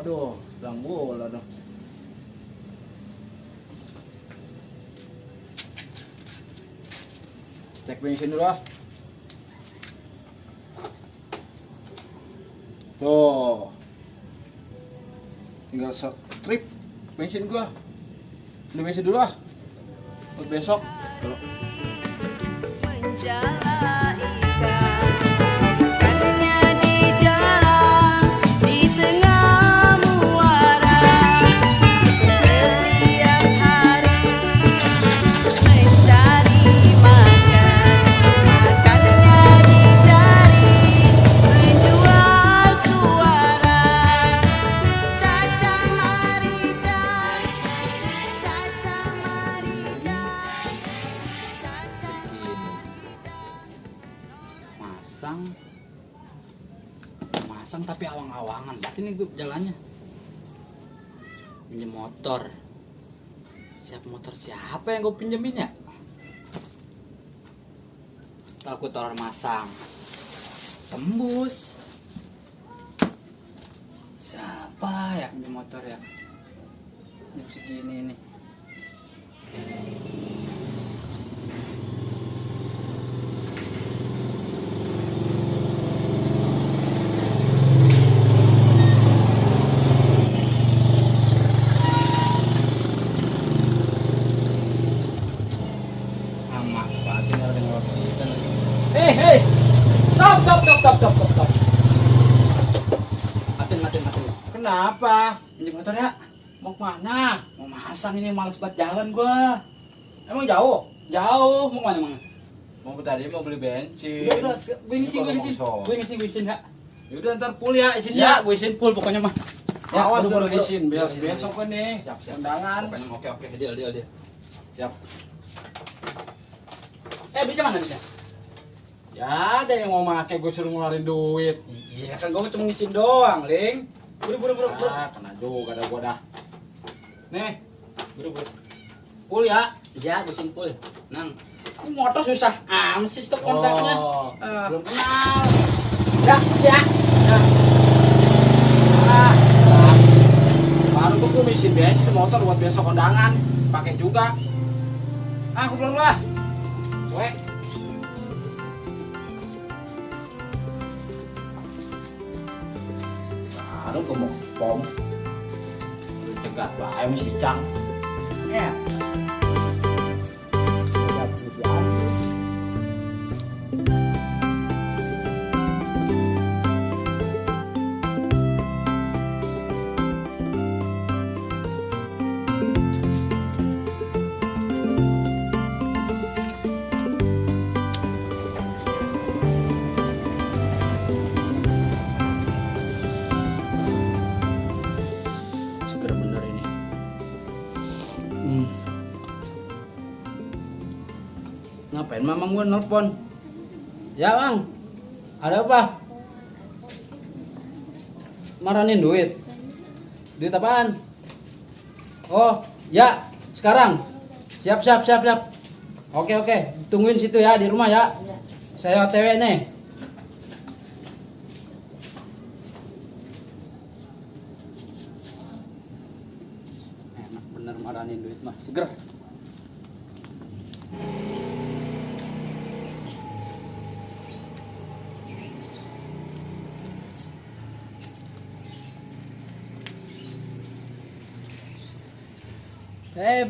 Aduh, sedang bola dong. Cek bensin dulu ah. Tuh. Tinggal strip bensin gua. Beli bensin dulu ah. Buat besok. Kalau masang tapi awang-awangan berarti nih gue jalannya pinjam motor. Motor siapa yang gue pinjemin ya? Takut orang masang tembus. Siapa ya pinjam motor ya? Jam segini nih. Hei, stop. Matiin. Kenapa? Pinjam motor ya? Mau kemana? Mau masang ini, males banget jalan gua. Emang jauh? Jauh, mau kemana emang? Mau tadi mau beli bensin. Udah, gue ngisi ya. Yaudah ntar full ya isinnya. Ya, gue isin full pokoknya mah. Ya, awas dulu isin, biar besok kan nih. Siap. Undangan. Pokoknya oke, deal. Siap. Bisa mana bisa? Ya ada yang mau make gue suruh ngeluarin duit. Iya kan gue cuma ngisin doang, Ling. Buru. Ah, kena juga ada gua dah. Nih, buru. Full ya? Iya, gue isin full. Nang, motor susah amat sih stop kontaknya. Belum kenal. Ya. Baru gue ngisiin bensin motor buat besok kondangan. Pakai juga. Aku pulang lah. Weh. Baru gue mau pom. Udah cegat bae mesti cang. Ya. Ngapain mamang gue nelfon? Ya bang, ada apa? Marahin duit? Duit apaan? Oh ya, sekarang. Siap. Oke, tungguin situ ya di rumah ya. Saya OTW nih. Enak bener marahin duit mah, seger.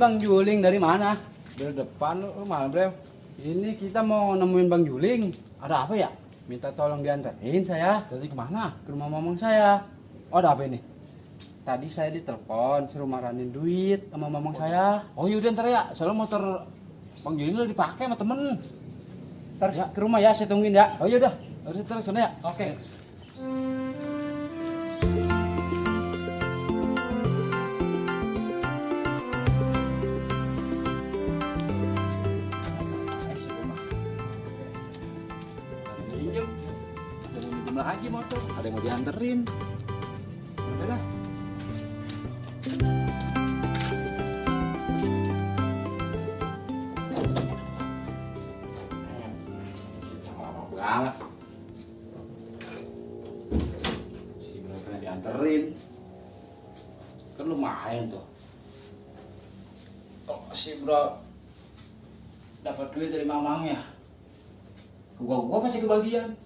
Bang Juling dari mana? Dari depan lu mana, Bro? Ini kita mau nemuin Bang Juling. Ada apa ya? Minta tolong diantarin saya. Dari kemana? Ke rumah mamang saya. Oh, ada apa ini? Tadi saya ditelepon suruh marahin duit sama mamang saya. Oh yaudah ntar ya, soalnya motor Bang Juling udah dipakai sama temen. Ntar ya. Ke rumah ya, saya tungguin ya. Oh yaudah, harus terus sana ya. Oke. Lagi motor, ada yang mau dianterin. Udahlah. Banget. Si belum pernah dianterin. Kan lumayan tuh. Kalau si bro dapat duit dari mamangnya, gua pasti kebagian.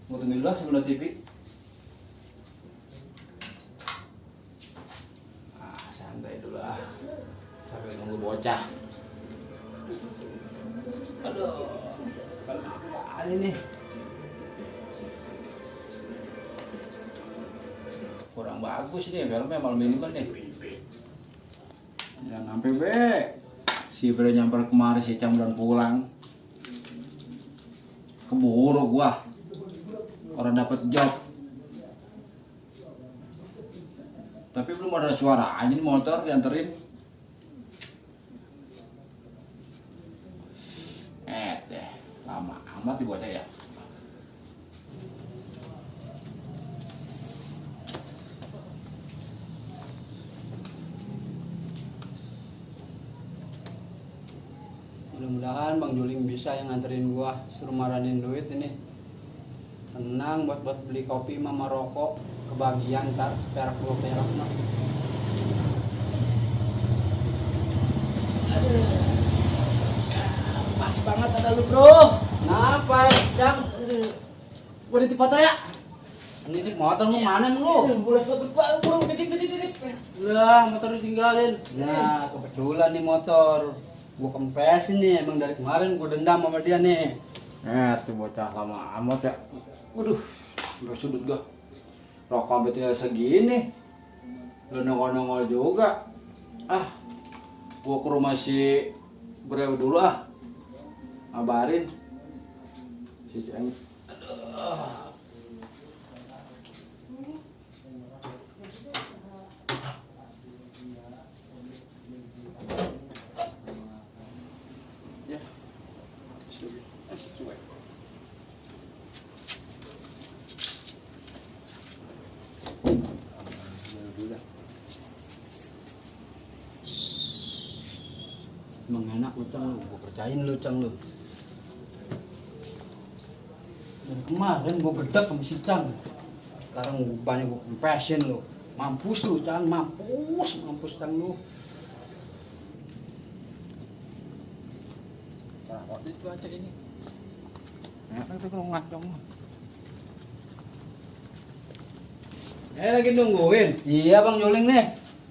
Gua tungguin dulu sebelum TV. Santai dulu ah, sampai nunggu bocah. Aduh, apaan ini? Kurang bagus nih filmnya malam ini kan nih. Jangan sampai be si Bre nyamper kemari si Cang belum pulang. Keburu gua. Orang dapat job. Tapi belum ada suara aja nih motor dianterin. Deh, lama amat dibuatnya ya. Mudah-mudahan Bang Juling bisa yang nganterin gua suruh maranin duit ini. Tenang buat beli kopi sama rokok kebagian ntar perak dua perak mah. Pas banget ada lu bro. Kenapa Cang? Gua di tempat ya. Ini motor lu mana emang lu? Boleh suatu bal bro, ditip. Lah motor ditinggalin. Nah kebetulan nih motor gua kempesin nih, emang dari kemarin gua dendam sama dia nih. Tuh bocah lama amat ya. Waduh, udah sudut gua. Rokok betul segini. Lu nongol-nongol juga. Gua ke rumah si Brew dulu ah. Ngabarin si Ceng. Ya. Sesuai. Emang enak lu Cang, lu gua kerjain lu Cang lu. Dan kemarin gua gedek sama si Cang. Sekarang banyak gua kempesin lu. Mampus lu Cang, mampus Cang lu. Nah, waktu itu aja ini. Enak itu kalau ngacong. Lagi nungguin. Iya Bang Juling nih.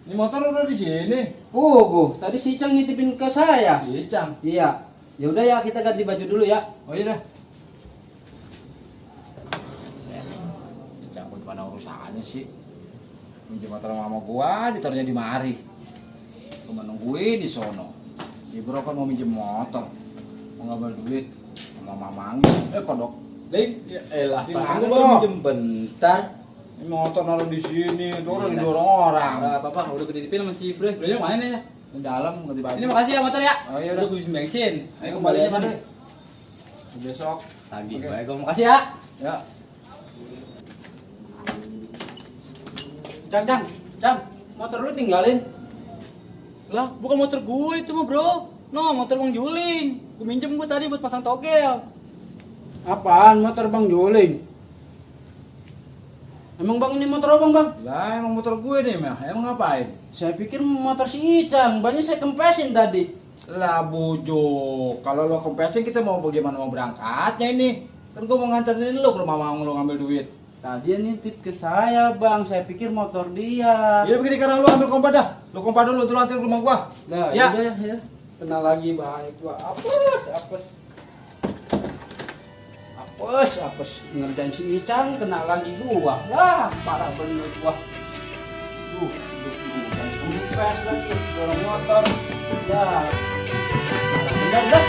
Ini motor udah di sini. Gua tadi si Cang nitipin ke saya. Iya, Cang. Iya. Ya udah ya kita ganti baju dulu ya. Oh iya dah. Campur mana urusannya sih? Minjem motor mama gua, ditaruhnya di mari. Cuma nungguin di sono. Si bro kan mau minjem motor, mau ngambil duit sama mamangnya. Kodok. Ling, ya elah. Di Pas mana, gua baru Bro? minjem bentar. Ini motor naruh di sini, dorong Iya. didorong orang. Udah apa-apa, udah ketitipin sama si Bre. Bre mana nih? Di dalam ganti baju. Ini makasih ya motor ya. Oh iya Udah udah. gua isi bensin. Ayo Ayo kembali kembali aja aja deh. deh. Besok. Lagi. Oke. Baik, gua makasih ya. Ya. Cang, motor lu tinggalin. Lah, bukan motor gue itu mah, Bro. No, motor Bang Juling. Gue minjem gue tadi buat pasang togel. Apaan motor Bang Juling? Emang Bang ini motor abang Bang? Lah, emang motor gue nih, mah. Emang ngapain? Saya pikir motor si Icang, banyak saya kempesin tadi. Lah, bujuk. Kalau lo kempesin kita mau bagaimana mau berangkatnya ini? Kan gue mau nganterin lo ke rumah mau lo ngambil duit. Tadi dia nitip ke saya Bang, saya pikir motor dia. Ya begini karena lo ambil kompa dah. Lo kompa dulu, tuh antar ke rumah gua. Nah, Ya. ya. Ya. Kenal lagi baik gua. Apes. Ngerjain si Icang, kena lagi gua. Lah, parah bener gua. Kempes lagi, dorong motor. Ya. Parah bener dah.